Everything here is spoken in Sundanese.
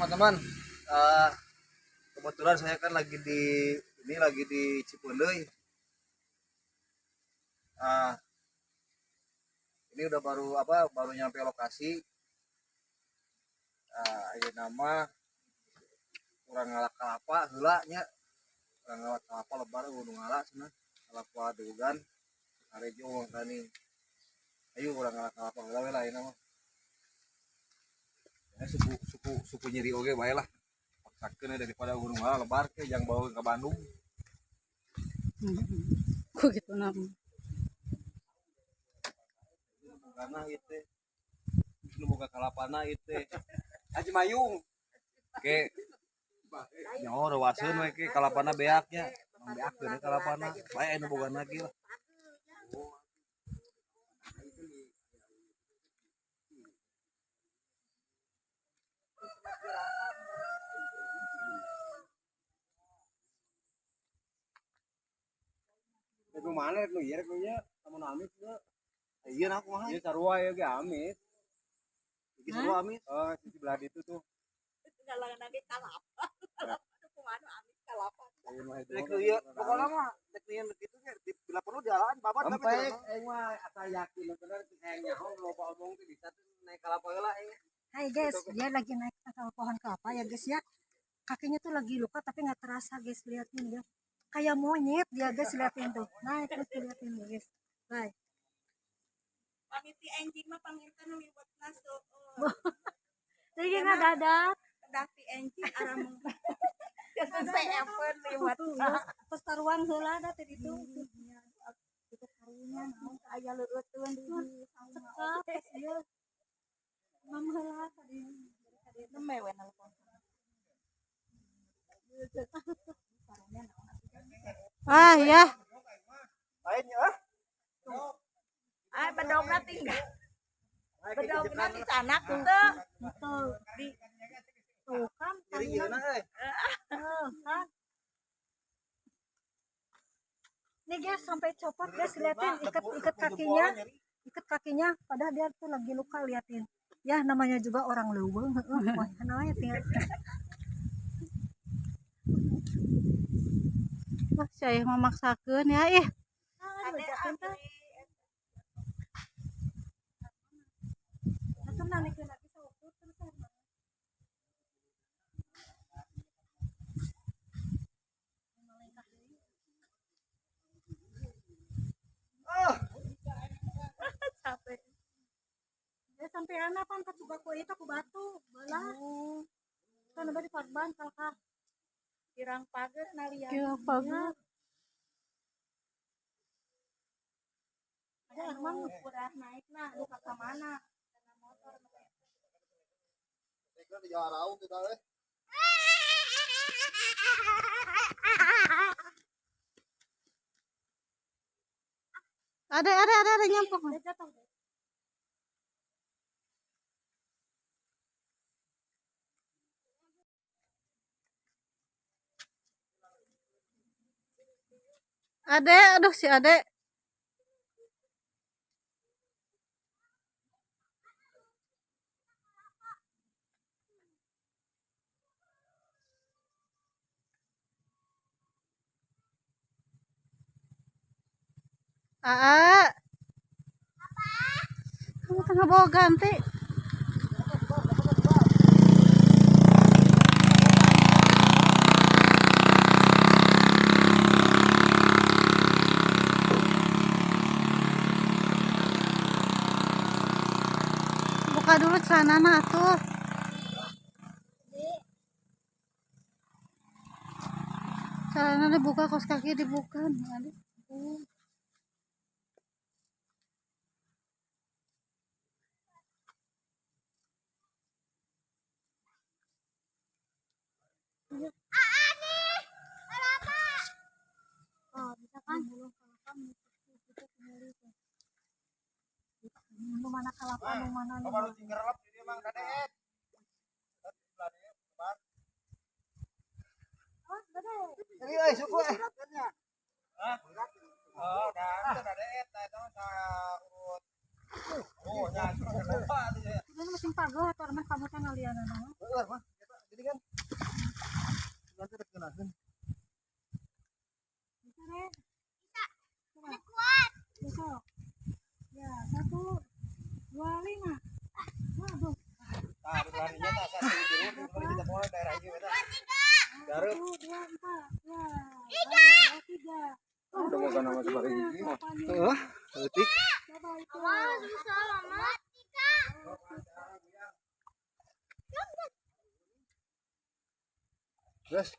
Teman-teman, kebetulan saya kan lagi di ini, lagi di Cipeundeuy. Ini udah baru apa? Baru nyampe lokasi. Ayeuna mah urang ngala kalapa heula nya. Urang ngala kalapa lebar nu ngala cenah. Kalapa dugan Karejo mangkani. Ayo urang ngala kalapa heula we lah ayeuna mah. Ya, suku suku suku nyeri oge bae lah. Paksakeun daripada urang ngala lebar ke jang bawa ke Bandung. Kok gitu nam. Karena itu nu boga kalapana itu Haji Mayung. Oke. Nyaho rewaseun we ke kalapana beak nya. Mang beak teh kalapana. Bae nu boga lagi lah. Rek nu mana rek nu ieu rek nu ieu lamun amis teu. Iya nah kumaha? Ieu sarua ieu ge amis. Iki sarua amis. Oh, di sebelah itu tuh. Ngalangan lagi kalapa. Kalapa kumaha amis kalapa. Rek nu ieu pokona mah rek nu kitu ge bila perlu dialaan babat tapi Empek aing mah asa yakin bener hayang nyaho loba omong teh bisa tuh naik kalapa heula aing. Hai guys, dia lagi naik ke pohon kelapa ya guys ya. Kakinya tuh lagi luka tapi nggak terasa guys, liatin ya. Kayak monyet dia guys, liatin tuh. Naik terus liatin ya guys. Bye. Pamiti enjing mah panginten liwetna seueur. Jadi nggak dadak. Kedah ti enjing aramung. Seepeun liwet. Terus taruang heula da tadi itu. Itu karunya naon Aya leueuteun di cekap ieu. Mam heula tadi. Nembe we nelpon. Ah ya. Lain ya. Ah bedogna tinggal. Bedogna di sana teu. Betul. Di Tuh kan. Nyeri gimana euy? Kan. Nih guys sampai copot guys, liatin ikat kakinya, ikat kakinya padahal dia tuh lagi luka, liatin. Ya namanya juga orang leuweung, heeh, wah namanya tinggal. Wah, saya memaksakeun ya ih. Atuh nalikeun lagi saukur terus sama. Capek. Ya sampai anak pan ka ku itu ku batu, belah. Kan abadi parban kalkah. Kirang pager nalian. Kirang pager. Ada Arman udah naik nah luka ke mana? Karena motor. Rek di Jawa Raung kita euy. Ada nyampok. Dia jatuh. Ade, aduh si Ade. Aa. Kamu tengah bawa ganti. Buka dulu celana tuh. Celana dibuka, kaos kaki dibuka. Oh, bisa kan? Nu mana kalapa, nu mana nu. Baru tinggal di dia mang dadeet. Oh, gede. Jadi euy suku eh. Hah? Oh, dah dadeet tah eta mah urut. Oh, nya suku lupa teh. Ini mesin pageuh atau emang kamu teh ngalian mah? Heeh mah. Jadi kan nanti rek ngeunaheun. Bisa, Re? Bisa. Kuat. Besok. Ya, satu, dua, lima. Waduh. Tah, larinya tah asa tilu tilu kita moal daerah ieu eta. Garut. Satu, dua, empat. Ya. Tiga. Tiga. Udah mau kana mah sabaraha hiji mah. Delapan, lima. Heeh, leutik. Coba itu. Susah mama. Terus.